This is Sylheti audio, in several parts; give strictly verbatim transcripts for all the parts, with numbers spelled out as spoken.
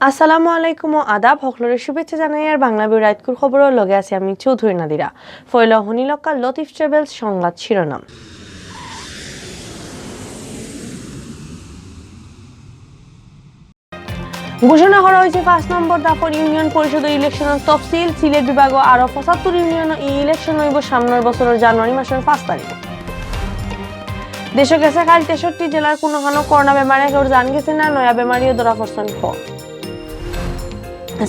আসসালামু আলাইকুম ও আদাব, হকলরে শুভেচ্ছা জানাইয়ার বাংলা ভিউ রাইতকুর খবরর লগে আছি আমি চৌধুরী নাদিরা। ফয়লা হুনিলক্কা লতিফ ট্রাভেলস সংবাদ শিরোনাম। ঘোষণা করা অইছে পাঁচ নম্বর দফার ইউনিয়ন পরিষদর ইলেকশনর তফসিল। সিলেট বিভাগো আরো পঁচাত্তর ইউনিয়নো ই ইলেকশন অইবো সামনর বছরর জানুয়ারি মাসর পাঁচ তারিখ। দেশো গেছে কাইল তেষট্টি জেলার কুনুখানো করোনা বেমারে কেউর জান গেছে না, নয়া বেমারিও ধরা পড়ছইন কম।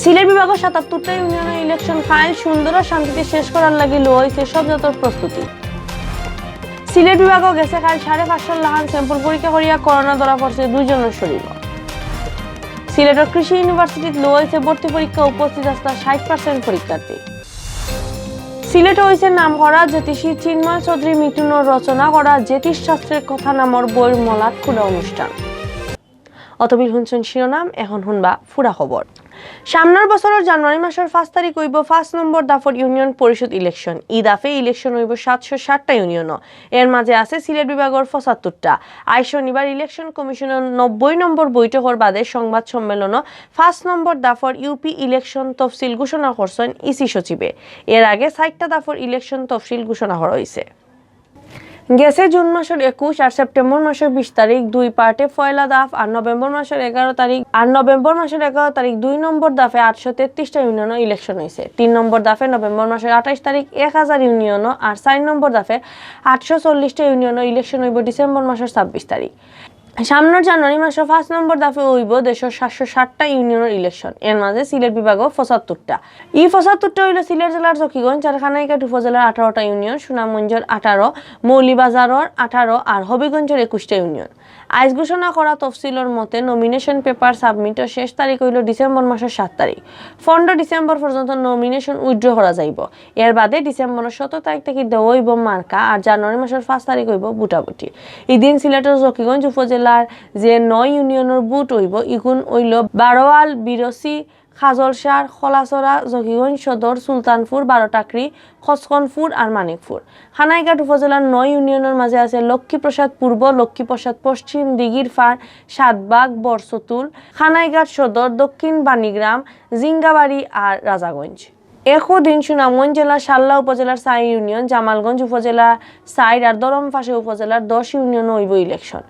সিলেট বিভাগো সাতাত্তরটা ইউনিয়নর ইলেকশন কাইল সুন্দর ও শান্তিতে শেষ করার লাগি লওয়া অইছে সব জাতর প্রস্তুতি। সিলেট বিভাগো গেছে কাইল সাড়ে পাঁচশোর লাখান স্যাম্পল পরীক্ষা করিয়া করোনা ধরা পড়ছে দুইজনর শরীরো। সিলেটর কৃষি ইউনিভার্সিটিত লওয়া অইছে ভর্তি পরীক্ষা, উপস্থিত আছলা ষাইট পার্সেন্ট পরীক্ষার্থী। সিলেটো অইছে নাম করা জ্যোতিষী চিন্ময় চৌধুরী মিঠুনর রচনা করা জ্যোতিষ শাস্ত্রের কথা নামর বইর মলাট খুলা অনুষ্ঠান। অতবিল হুনছইন শিরোনাম, এখন হুনবা ফুরা খবর। সামনর বছরর জানুয়ারি মাসর পাঁচ তারিখ অইবো পাঁচ নম্বর দফার ইউনিয়ন পরিষদ ইলেকশন। ই দফায় ইলেকশন অইবো সাতশো ষাটটা ইউনিয়নো। এর মাঝে আছে সিলেট বিভাগর পঁচাত্তরটা। আইজ শনিবার ইলেকশন কমিশনর নব্বই নম্বর বৈঠকর বাদে সংবাদ সম্মেলনো পাঁচ নম্বর দফার ইউপি ইলেকশন তফসিল ঘোষণা করছইন ইসি সচিবে। এর আগে চাইরটা দফার ইলেকশন তফসিল ঘোষণা করা অইছে। গেছে জুন মাসর একুশ আর সেপ্টেম্বর মাসর বিশ তারিখ দুই পার্টে পয়লা দফা আর নভেম্বর মাসর এগারো তারিখ আর নভেম্বর মাসর এগারো তারিখ দুই নম্বর দফায় আটশো তেত্রিশটা ইউনিয়নো ইলেকশন অইছে। তিন নম্বর দফায় নভেম্বর মাসর আঠাইশ তারিখ এক হাজার ইউনিয়নো আর চাইর নম্বর দফায় আটশো চল্লিশটা ইউনিয়নো ইলেকশন অইবো ডিসেম্বর মাসর ছাব্বিশ তারিখ। সামনর জানুয়ারি মাসো পাঁচ নম্বর দফায় অইবো দেশর সাতশো ষাটটা ইউনিয়নর ইলেকশন। এর মাঝে সিলেট বিভাগো পঁচাত্তরটা। ই পঁচাত্তরটা অইলো সিলেট জেলার জকিগঞ্জ আর কানাইঘাট উপজেলার আঠারোটা ইউনিয়ন, সুনামগঞ্জর আঠারো, মৌলভীবাজারর আঠারো আর হবিগঞ্জর একুশটা ইউনিয়ন। আইজ ঘোষণা করা তফসিলর মতে নমিনেশন পেপার সাবমিটর শেষ তারিখ অইলো ডিসেম্বর মাসর সাত তারিখ। পনেরো ডিসেম্বর পর্যন্ত নমিনেশন উইথড্র করা যাইবো। এর বাদে ডিসেম্বরর সতেরো তারিখ থাকি দেওয়া অইবো মার্কা, আর জানুয়ারি মাসর পাঁচ তারিখ অইবো ভোটাভুটি। ইদিন সিলেটর জকিগঞ্জ উপজেলার যে নয় ইউনিয়নর ভোট অইবো, ইগুন অইলো বারোয়াল, বিরসি, খাজলসার, খলাছড়া, জকিগঞ্জ সদর, সুলতানপুর, বারোটাকরি, খসখনপুর আর মানিকপুর। কানাইঘাট উপজেলার নয় ইউনিয়নর মাঝে আছে লক্ষ্মীপ্রসাদ পূর্ব, লক্ষ্মীপ্রসাদ পশ্চিম, দিঘিরপাড়, সাতবাগ, বরচতুল, কানাইঘাট সদর, দক্ষিণ বাণীগ্রাম, জিঙ্গাবাড়ি আর রাজাগঞ্জ। একদিন সুনামগঞ্জ জেলার শাল্লা উপজেলার চাইর ইউনিয়ন, জামালগঞ্জ উপজেলা চাইর আর ধরমপাশা উপজেলার দশ ইউনিয়নো অইবো ইলেকশন।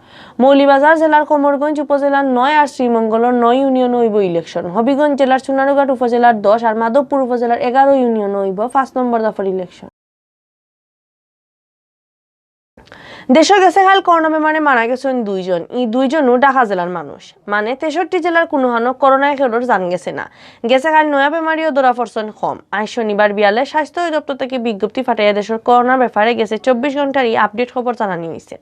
মৌলভীবাজার জেলার কমরগঞ্জ উপজেলার নয় আর শ্রীমঙ্গলর নয় ইউনিয়নো অইবো ইলেকশন। হবিগঞ্জ জেলার সোনারুঘাট উপজেলার দশ আর মাধবপুর উপজেলার এগারো ইউনিয়নো অইবো পাঁচ নম্বর দফার ইলেকশন। দেশো গেছে কাইল করোনা বেমারে মারা গেছইন দুইজন। ই দুইজনও ঢাকা জেলার মানুষ। মানে তেষট্টি জেলার কুনুখানো করোনায় কেউর জান গেছে না। গেছে কাইল নয়া বেমারিও ধরা পড়ছইন কম। আইজ শনিবার বিয়ালে স্বাস্থ্য অধিদপ্তর থাকি বিজ্ঞপ্তি ফাটাইয়া দেশর করোনার ব্যাপারে গেছে চব্বিশ ঘন্টার ই আপডেট খবর জানানি অইছে।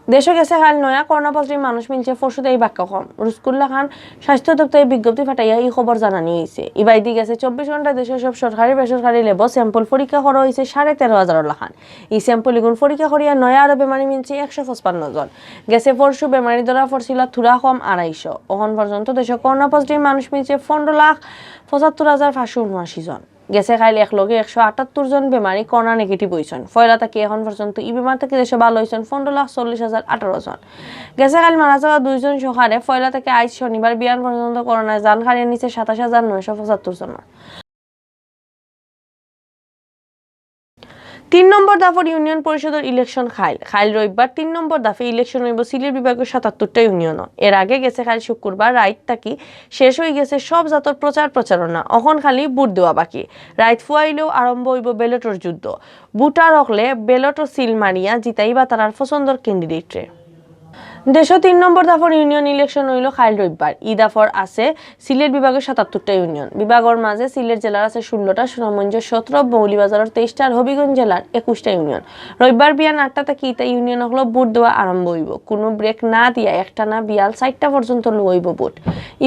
দেশো গেছে কাইল নয়া করোনা পজিটিভ মানুষ মিলছে পরশু থাকি বাক্কা কম। রুজকুল্লা খান স্বাস্থ্য দপ্তরে বিজ্ঞপ্তি ফাটাইয়া ই খবর জানানি অইছে। ইবায়দি গেছে চব্বিশ ঘন্টা দেশর সব সরকারি বেসরকারি ল্যাবো স্যাম্পল পরীক্ষা করা অইছে সাড়ে তেরো হাজারর লাখান। ই স্যাম্পল ইগুন পরীক্ষা করিয়া নয়া আরো বেমারি মিলছে একশো পঁচপান্ন জন। গেছে পরশু বেমারি ধরা পড়ছিলা থুড়া কম আড়াইশো। অখন পর্যন্ত দেশো করোনা পজিটিভ মানুষ মিলছে পনেরো লাখ পঁচাত্তর হাজার পাঁচশো উনআশি জন। গেছে কাইল একলগে একশো আটাত্তর জন বেমারি করোনা নেগেটিভ অইছইন। পয়লা থাকি এখন পর্যন্ত ই বেমার থাকি দেশো ভালা অইছইন পনেরো লাখ চল্লিশ হাজার আঠারো জন। গেছে কাইল মারা যাওয়া দুইজন সকালে, পয়লা থাকি আইজ শনিবার বিয়ান পর্যন্ত করোনায় জান হারাইয়া নিছে সাতাশ হাজার নয়শো পঁচাত্তর জন। তিন নম্বর দফার ইউনিয়ন পরিষদর ইলেকশন কাইল। কাইল রবিবার তিন নম্বর দফায় ইলেকশন অইবো সিলেট বিভাগর সাতাত্তরটা ইউনিয়নো। এর আগে গেছে কাইল শুক্রবার রাইত থাকি শেষ অইগেছে সব জাতর প্রচার প্রচারণা। অখন খালি ভোট দেওয়া বাকি। রাইত ফুয়াইলেও আরম্ভ অইবো ব্যালটর যুদ্ধ। ভোটার অকলে ব্যালটর সিল মারিয়া জিতাইবা তারার পছন্দর ক্যান্ডিডেটরে। দেশো তিন নম্বর দফার ইউনিয়ন ইলেকশন অইলো কাইল রবিবার। ই দফার আছে সিলেট বিভাগর সাতাত্তরটা ইউনিয়ন। বিভাগর মাঝে সিলেট জেলার আছে ষোলোটা, সুনামগঞ্জর সতেরো, মৌলভীবাজারর তেইশটা আর হবিগঞ্জ জেলার একুশটা ইউনিয়ন। রবিবার বিয়ান আটটা থাকি ইতা ইউনিয়ন অকলো ভোট দেওয়া আরম্ভ অইবো। কুনু ব্রেক না দিয়া একটানা বিয়াল চাইরটা পর্যন্ত লওয়া অইবো ভোট।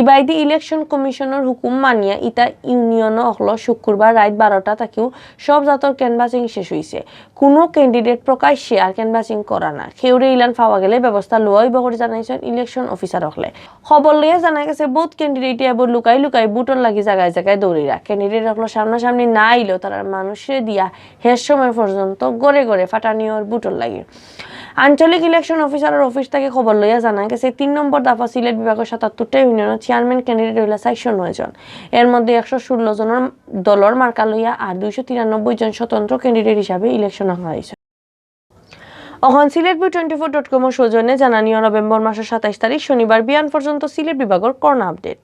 ইবায়দি ইলেকশন কমিশনর হুকুম মানিয়া ইতা ইউনিয়ন অকলো শুক্রবার রাইত বারোটা থাকিউ সব জাতর ক্যানভাসিং শেষ অইছে। কুনু ক্যান্ডিডেট প্রকাশ্যে আর ক্যানভাসিং করা না। কেউরে ইলান পাওয়া গেলে ব্যবস্থা লওয়া অইবো করি জানাইছইন ইলেকশন অফিসার অকলে। খবর লইয়া জানা গেছে, বউত ক্যান্ডিডেটে এবার লুকাই লুকাই ভোটর লাগি জাগায় জাগায় দৌড়িরা। ক্যান্ডিডেট অকলো সামনাসামনি না আইলেও তারার মানুষরে দিয়া শেষ সময় পর্যন্ত ঘরে ঘরে ফাটানি অর ভোটর লাগি। আঞ্চলিক ইলেকশন অফিসারর অফিস থাকি খবর লইয়া জানা গেছে, তিন নম্বর দফা সিলেট বিভাগর সাতাত্তরটা ইউনিয়নর চেয়ারম্যান ক্যান্ডিডেট অইলা চারশো নয় জন। এর মধ্যে একশো ষোলো জনর দলর মার্কা লইয়া আর দুইশো তিরানব্বই জন স্বতন্ত্র ক্যান্ডিডেট হিসাবে ইলেকশন আনা হয়েছে। অখন Sylhet view twenty four dot কমর সৌজন্যে জানানিও, নভেম্বর মাসর সাতাইশ তারিখ শনিবার বিয়ান পর্যন্ত সিলেট বিভাগর করোনা আপডেট।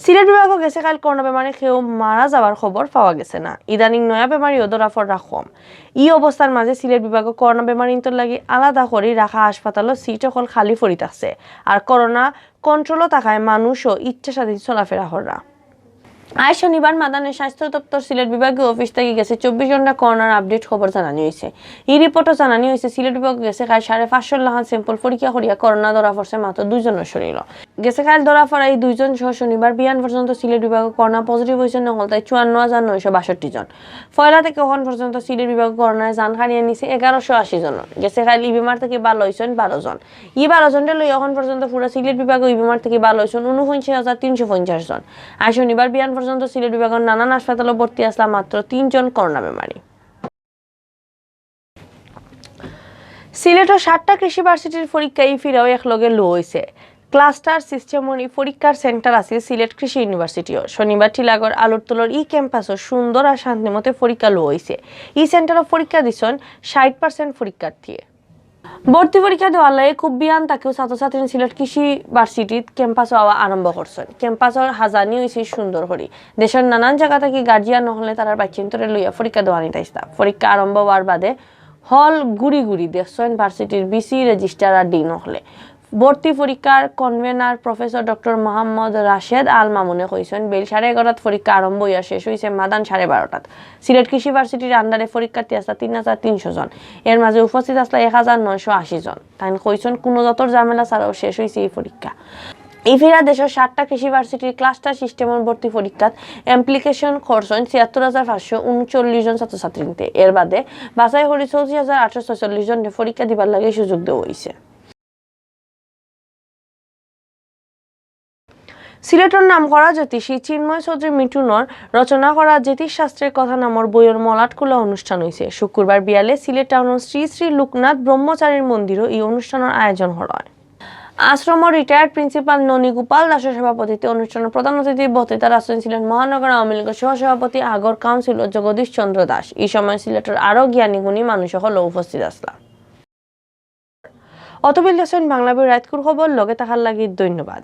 সিলেট বিভাগো গেছে কাইল করোনা বেমারে কেউ মারা যাওয়ার খবর পাওয়া গেছে না। ইদানিং নয়া বেমারিও ধরা পড়রা কম। ই অবস্থার মাঝে সিলেট বিভাগো করোনা বেমারিন্তর লাগি আলাদা করি রাখা হাসপাতালো সিট অকল খালি পড়ি থাকছে। আর করোনা কন্ট্রোলো থাকায় মানুষও ইচ্ছা স্বাধীন চলাফেরা কররা। আজ শনিবার মাদানে স্বাস্থ্য দপ্তর সিলেট বিভাগীয় অফিস থাকি গেছে চব্বিশ ঘন্টা করোনার আপডেট খবর জানানি হয়েছে। এই রিপোর্টও জানানি হয়েছে, সিলেট বিভাগো গেছে কাইল সাড়ে পাঁচশো লাখান স্যাম্পল পরীক্ষা করিয়া করোনা ধরা পড়ছে মাত্র দুইজনর শরীরও। গেছে কাইল ধরা পড়া এই দুইজন সহ শনিবার বিয়ান পর্যন্ত সিলেট বিভাগো করোনা পজিটিভ হয়েছে নকলতায় চুয়ান্ন হাজার নয়শো বাষট্টি জন। পয়লা থাকি অখন পর্যন্ত সিলেট বিভাগো করোনায় জান হারিয়ে নিছে এগারোশো আশি জন। গেছে কাইল ই বেমার থাকি ভালা হইছইন বারো জন। ই বারো জনরে লইয়া অখন পর্যন্ত পুরা সিলেট বিভাগো ই বেমার থাকি ভালা হইছইন ঊনপঞ্চাশ হাজার তিনশো পঞ্চাশ জন। আজ শনিবার বিয়ান পর্যন্ত সিলেট বিভাগর নানান হাসপাতালো ভর্তি আছলা মাত্র তিনজন করোনা বেমারি। সিলেটর সাতটা কৃষি ভার্সিটির পরীক্ষা ই ফিরাও একলগে লো হইছে। ক্লাস্টার সিস্টেমর ই পরীক্ষার সেন্টার আছে সিলেট কৃষি ইউনিভার্সিটিও। শনিবার টিলাগড় আলুরতলর ই ক্যাম্পাসও সুন্দর আর শান্তিমতে পরীক্ষা লো হইছে। ই সেন্টারও পরীক্ষা দিছইন ষাট পার্সেন্ট পরীক্ষার্থীয়ে। ভর্তি পরীক্ষা দেওয়ার লাগি খুব বিয়ান থাকিও ছাত্রছাত্রী সিলেট কৃষি ভার্সিটিত ক্যাম্পাসও আওয়া আরম্ভ করছইন। ক্যাম্পাসর হাজানি হইছে সুন্দর করি। দেশর নানান জায়গা থাকি গার্জিয়ান হকলে তারার বাচ্চাইন্তরে লইয়া পরীক্ষা দেওয়ানিত আইছলা। পরীক্ষা আরম্ভ হওয়ার বাদে হল ঘুরি ঘুরি দেখছইন ভার্সিটির ভিসি, রেজিস্ট্রার আর ডিন হকলে। ভর্তি পরীক্ষার কনভেনার প্রফেসর ডক্টর মোহাম্মদ রাশেদ আল মামুনে কইছইন, বেইল সাড়ে এগারোটাত পরীক্ষা আরম্ভ হইয়া শেষ হইছে মাদান সাড়ে বারোটাত। সিলেট কৃষি ভার্সিটির আন্ডারে পরীক্ষার্থী আছলা তিন হাজার তিনশো জন, এর মাঝে উপস্থিত আছলা এক হাজার নয়শো আশি জন। তাইন কইছইন, কোনো জাতর ঝামেলা ছাড়াও শেষ হইছে ই পরীক্ষা। ই ফিরা দেশর সাতটা কৃষি ভার্সিটির ক্লাস্টার সিস্টেমর ভর্তি পরীক্ষাত অ্যাপ্লিকেশন করছইন ছিয়াত্তর হাজার পাঁচশো ঊনচল্লিশ জন ছাত্রছাত্রীতে। এর বাদে বাছাই করি চৌত্রিশ হাজার আটশো ছয়চল্লিশ জনরে পরীক্ষা দিবার লাগি সুযোগ দেওয়া হইছে। সিলেটর নাম করা জ্যোতিষী চিন্ময় চৌধুরী মিঠুনর রচনা করা জ্যোতিষ শাস্ত্রের কথা নামর বইর মলাট খোলা অনুষ্ঠান হইছে। শুক্রবার বিয়ালে সিলেট টাউনর শ্রী শ্রী লোকনাথ ব্রহ্মচারীর মন্দিরও এই অনুষ্ঠানের আয়োজন করা হয়। আশ্রমর রিটায়ার্ড প্রিন্সিপাল ননী গোপাল দাসর সভাপতিত্বে অনুষ্ঠানের প্রধান অতিথি বক্তৃতা রাখছেন সিলেট মহানগর আওয়ামী লীগর সহসভাপতি আগর কাউন্সিলর জগদীশ চন্দ্র দাস। এই সময় সিলেটর আরো জ্ঞানী গুণী মানুষ হকল উপস্থিত আছলা। অতবিল হোসেন বাংলা বই রাইতকুর খবর লগে থাকার লাগি ধন্যবাদ।